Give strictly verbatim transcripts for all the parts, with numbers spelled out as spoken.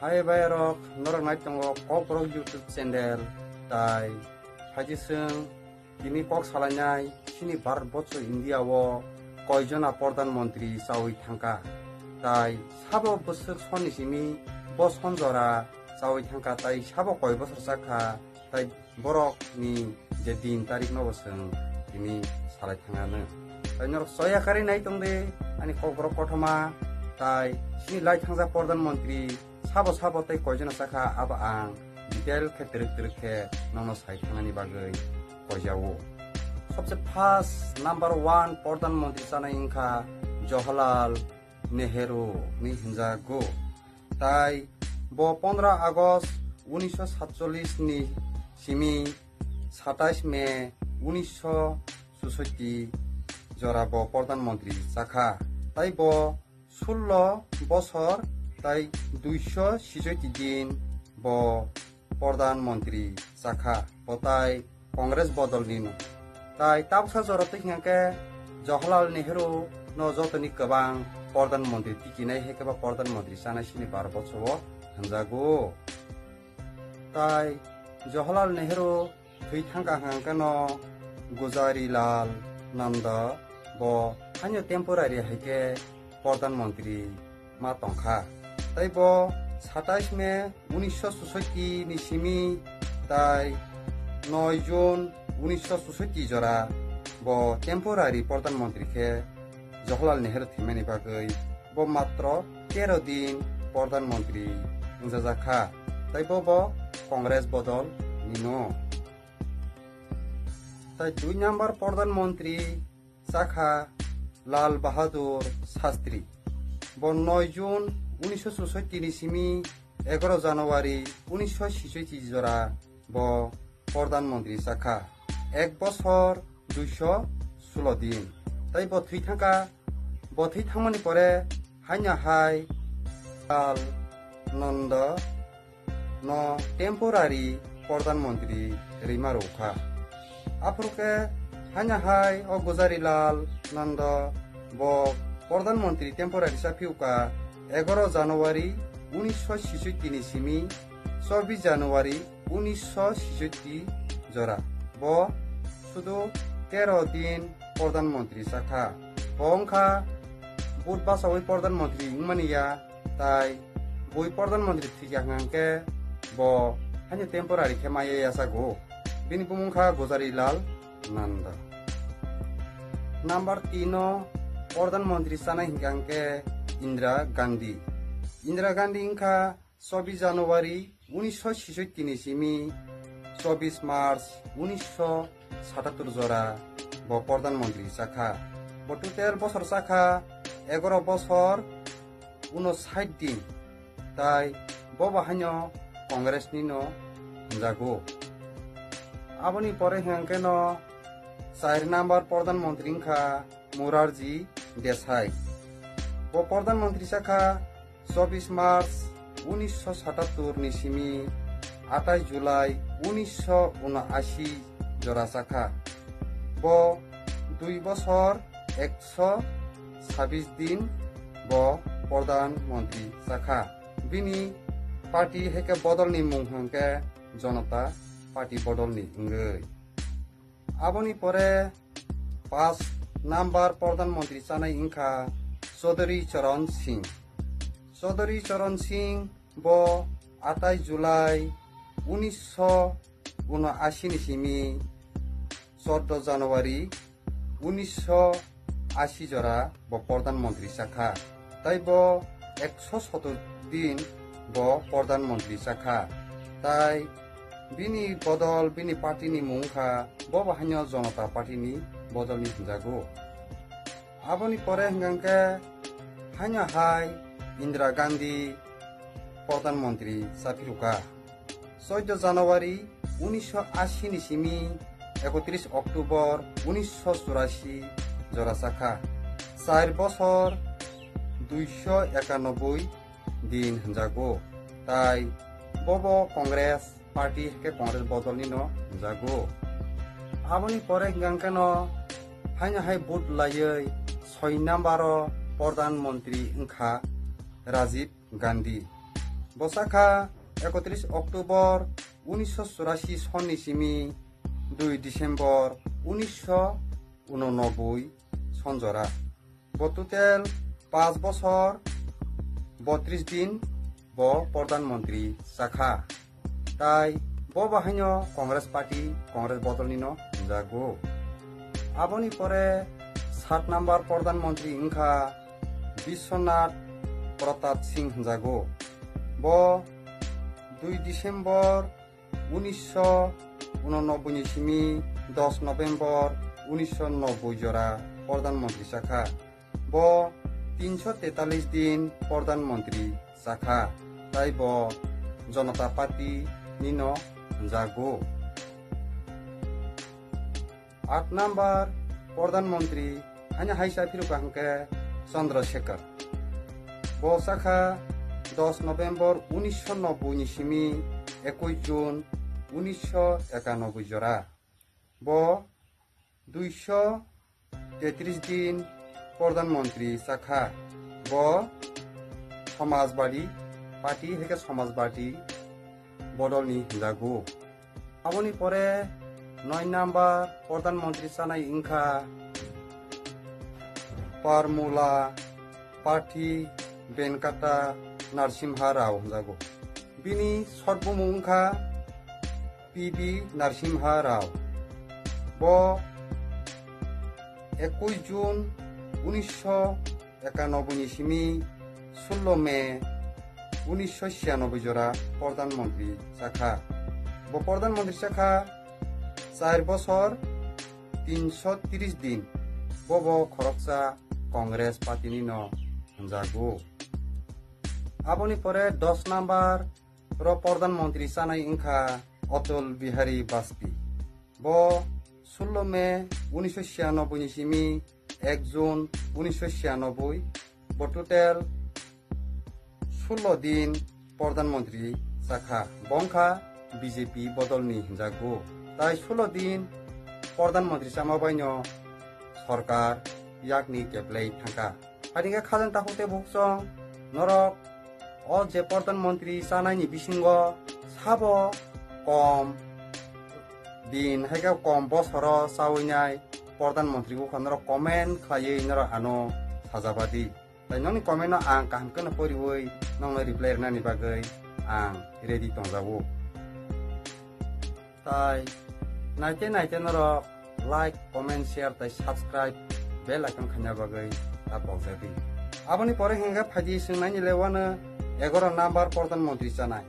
Hai bai rok, norok nai tongo Kokborok YouTube channel, tai phaidi chwng tini kok salainai chini Bharat borsho India o koijona Pradhan Mantri chawi thangkha, tai sabo bwswk sonni simi bo sonjora chawi thangkha, tai sabo koi bosor chakha, tai borok ni je din tarik no bo chwng tini salai thangano. Tai norok choya karwi nai tong de ani Kokborok kothoma, tai chini lai thangjak Pradhan Mantri sabo sabo tei koijona chakha abo ang detail khe twrwk twrwk khe nono sai thangnani bagwi koijao. Sobse first number one Pradhan Mantri chanai wngkha Jawaharlal Nehru ni hinjago. Tai bo pondro August unisho satchollish ni simi satais May unisho susotti jora bo Pradhan Mantri chakha. Tai bo sullo bosor tai duisho sisotti din bo Pradhan Mantri chakha. Bo tai Congress bodol ni no. Tai tabuksa jora twi hingkha khe Jawaharlal Nehru no jotoni kwbang Pradhan Mantri tikinai hai khe ba Pradhan Mantri chanai sini bar bochor o hwnjago. Tai Jawaharlal Nehru thwi thangkha hingkha khe no Gujarilal Nanda bo haino temporary hai khe Pradhan Mantri ma tongkha. Tai bo satais May unisho susotti ni simi tai noi June unisho susotti jora bo temporary Pradhan Mantri khe Jawaharlal Nehru thwimani bagwi bo matro tero din Pradhan Mantri wngjajakha. Tai bo bo Congress bodol ni no. Tai dui number Pradhan Mantri chakha Lal Bahadur Shastri. Bo noi June unisho susotti ni simi egaro January unisho sisotti jora bo Pradhan Mantri chakha. Ek bosor duisho sulo din. Tai bo thwi thangkha, bo thwi thangmani pore haino hai Lal Nanda no temporary Pradhan Mantri rwima rwkha. Aphuru khe haino hai o Gujarilal Nanda bo Pradhan Mantri temporary cha phiuka egaro January unisho sisotti ni simi chobbish January unisho sisotti jora. Bo sudu tero din Pradhan Mantri chakha. Bo wngkha vote bachawi Pradhan Mantri wngmani ya, tai bui Pradhan Mantri thwikha hwnkhe bo haino temporary khe maya yachago. Bini bumung kha Gujarilal Nanda. Number tin o Pradhan Mantri chanai hwnkha hwnkhe Indira Gandhi. Indira Gandhi wngkha chobbish January unisho sisotti ni simi chobbish March unisho satattur jora bo Pradhan Mantri chakha. Bo total bosor chakha egaro bosor unosait din. Tai bo bo haino Congress ni no hwnjago. Aboni pore hwnkhe no char number Pradhan Mantri wngkha Morarji Desai. Bo Pradhan Mantri chakha chobbish March unisho satattur ni simi atais July unisho unashi jora chakha. Bo dui bosor ekso sabis din bo Pradhan Mantri chakha. Bini party hai khe bodol ni mung hwnkhe Janata Party bodol ni wngwi. Aboni pore pas number Pradhan Mantri chanai wngkha Chaudhary Charan Singh. Chaudhary Charan Singh bo atais July unisho unashi ni simi chordo January unisho ashi jora bo Pradhan Mantri chakha. Tai bo ekso sotor din bo Pradhan Mantri chakha. Tai bini bodol, bini party ni mung kha bo bo haino Janata Party ni bodol ni hwnjago. Aboni pore hwnkha khe haino hai Indira Gandhi Pradhan Mantri cha phirukha. Chordo January unisho ashi ni simi ekotris October unisho churashi jora chakha. Char bosor duisho ekanoboi din hwnjago. Tai bobo Congress party hai khe Congress bodol ni no hwnjago. Aboni pore hwnkha khe no haino hai vote laiwi soi number o Pradhan Mantri wngkha Rajiv Gandhi. Bo sakha ekotris October unisho churasi sonni simi dui December unisho unonoboi sonjora. Bo total pas bosor botris din bo Pradhan Mantri chakha. Tai bo bahaino Congress Party, Congress bodolnino hwnjago. Aboni pore sat number Pradhan Mantri wngkha Biswanath Pratap Singh hwnjago. Bo dui December unisho unonoboi ni simi dos November unisho noboi jora Pradhan Mantri chakha. Bo tinsho tetalis din Pradhan Mantri chakha, tai bo Janata Party nino hwnjago. Aat number Pradhan Mantri haino hai cha phirukha hwnkhe Chandra Shekhar. Bo chakha dos November unisho noboi ni simi ekush June unisho ekanoboi jora. Bo duisho tetris din Pradhan Mantri chakha. Bo Samajwadi Party, haikhe Samajwadi bodolni hwnjago. Aboni pore noi number Pradhan Mantri chanai wngkha Parmula Parthi Venkata Narasimha Rao hwnjago. Bini short bumung wngkha P V Narasimha Rao. Bo ekush June unisho ekanoboi ni simi sullo May unisho siyanoboi jora Pradhan Mantri chakha. Bo Pradhan Mantri chakha char bosor tinsho tris din. Bobo khoroksa Congress Party nino hwnjago. Aboni pore dos number ro Pradhan Mantri chanai wngkha Atal Bihari Vajpayee. Bo sullo May unisho siyanoboi ni simi ek June unisho siyanoboi. Bo total sullo din Pradhan Mantri chakha. Bo wngkha B J P bodolni hwnjago. Tai sullo din Pradhan Mantri chama baino sorkar yakni keplai thangkha. Haini khe khajang takhuk tei bukhuk chwng norok o je Pradhan Mantri chanaini bisingo sabo kom din, haikhe kom bosoro chawi nai Pradhan Mantri wngkha norok comment khlaiwi norok ano sajabadi. Tai nokni comment no ang kaham kheno poriwi nokno reply rwnani bagwi ang ready tongjago. Tai naite naite norok like, comment, share tai subscribe bell icon khaina bagwi ta pokjadi. Aboni pore hwnkhe phaidi swngnaini le wano egaro number Pradhan Mantri chanai.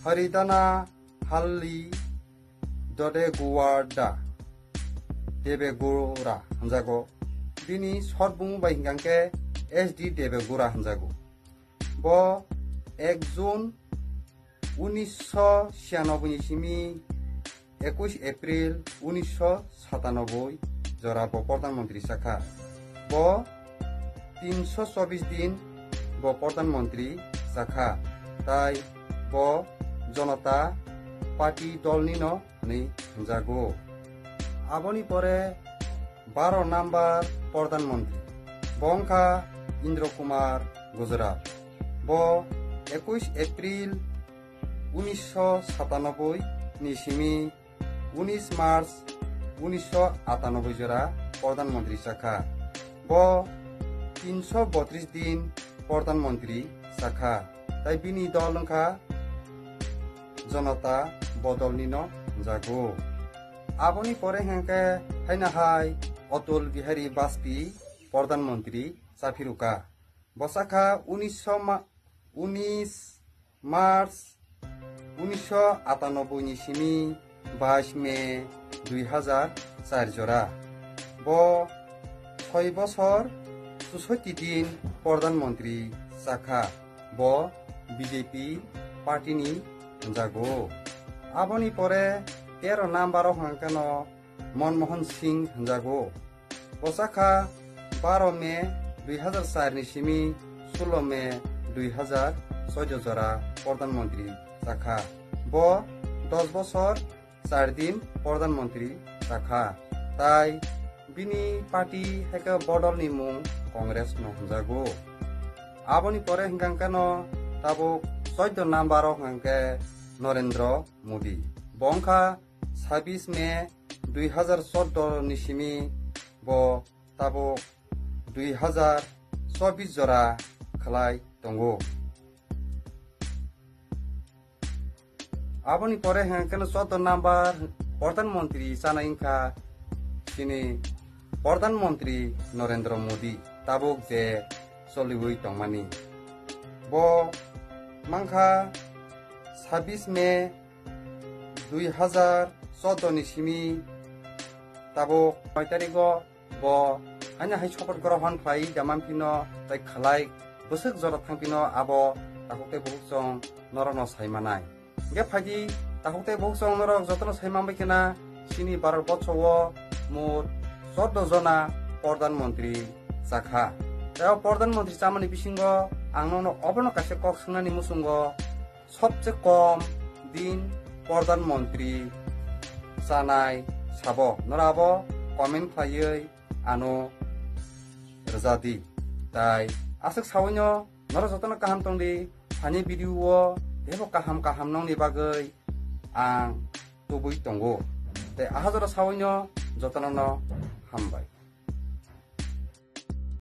Haridana Halli Dodegowada Debegowda hwnjago. Bini short bumung bai hwnkhe S D Debegowda hwnjago. Bo ek June unisho siyanoboi ni simi ekush April unisho satanoboi jora bo Pradhan Mantri chakha. Bo tinsho chobis din bo Pradhan Mantri chakha. Tai bo Janata Party dolnino hwnwi hwnjago. Aboni pore baro number Pradhan Mantri. Bo wngkha Indra Kumar Gujarat. Bo ekush April unisho satanoboi ni simi unis March unisho atanoboi jora Pradhan Mantri chakha. Bo tinsho botris din Pradhan Mantri chakha. Tai bini dol wngkha Janata bodolnino hwnjago. Aboni pore hwnkhe haino hai Atal Bihari Vajpayee Pradhan Mantri chaphirukha. Bo chakha unisho ma-, unis March unisho atanoboi ni simi bais May dui hazar char jora. Bo soi bosor chusoti din Pradhan Mantri chakha. Bo B J P party ni hwnjago. Aboni pore tero number o hwnkha khe no Manmohan Singh hwnjago. Bo chakha baro May dui hazar char ni simi sullo May dui hazar choido jora Pradhan Mantri chakha. Bo dos bosor char din Pradhan Mantri chakha. Tai bini party haikhe bodol ni mung Congress no hwnjago. Aboni pore hwnkha khe no tabuk Choddo number o hwnkhe Narendra Modi. Bo wngkha sabis May dui hazar choddo ni simi bo tabuk dui hazar chobis jora khlai tongo. Aboni pore hwnkhe no choddo number Pradhan Mantri chanai wngkha chini Pradhan Mantri Narendra Modi, tabuk je choliwi tongmani. Bo mankha sabis May dui hazar choddo ni simi tabuk noi tarigo bo haino hai sopat grohon khlai da manphino tei khlai bwswk jora thangphino abo takhuk tei bukhuk chwng norokno sai manai. Hwnkhe phaidi takhuk tei bukhuk chwng norok jotono sai manbai khna chini Bharat borsho o mot choddo jona Pradhan Mantri chakha. Tei o Pradhan Mantri chamani bisingo ang nono obono kaisa kok swngnani muchungo sobse kom din Pradhan Mantri chanai sabo? Nora abo comment khlaiwi ano rwja di. Tai aswk sawi no nora jotono kaham tong di, phani video o teibo kaham kaham nongni bagwi ang tubui tongo. Tai aha jora sawi no jotono no hambai.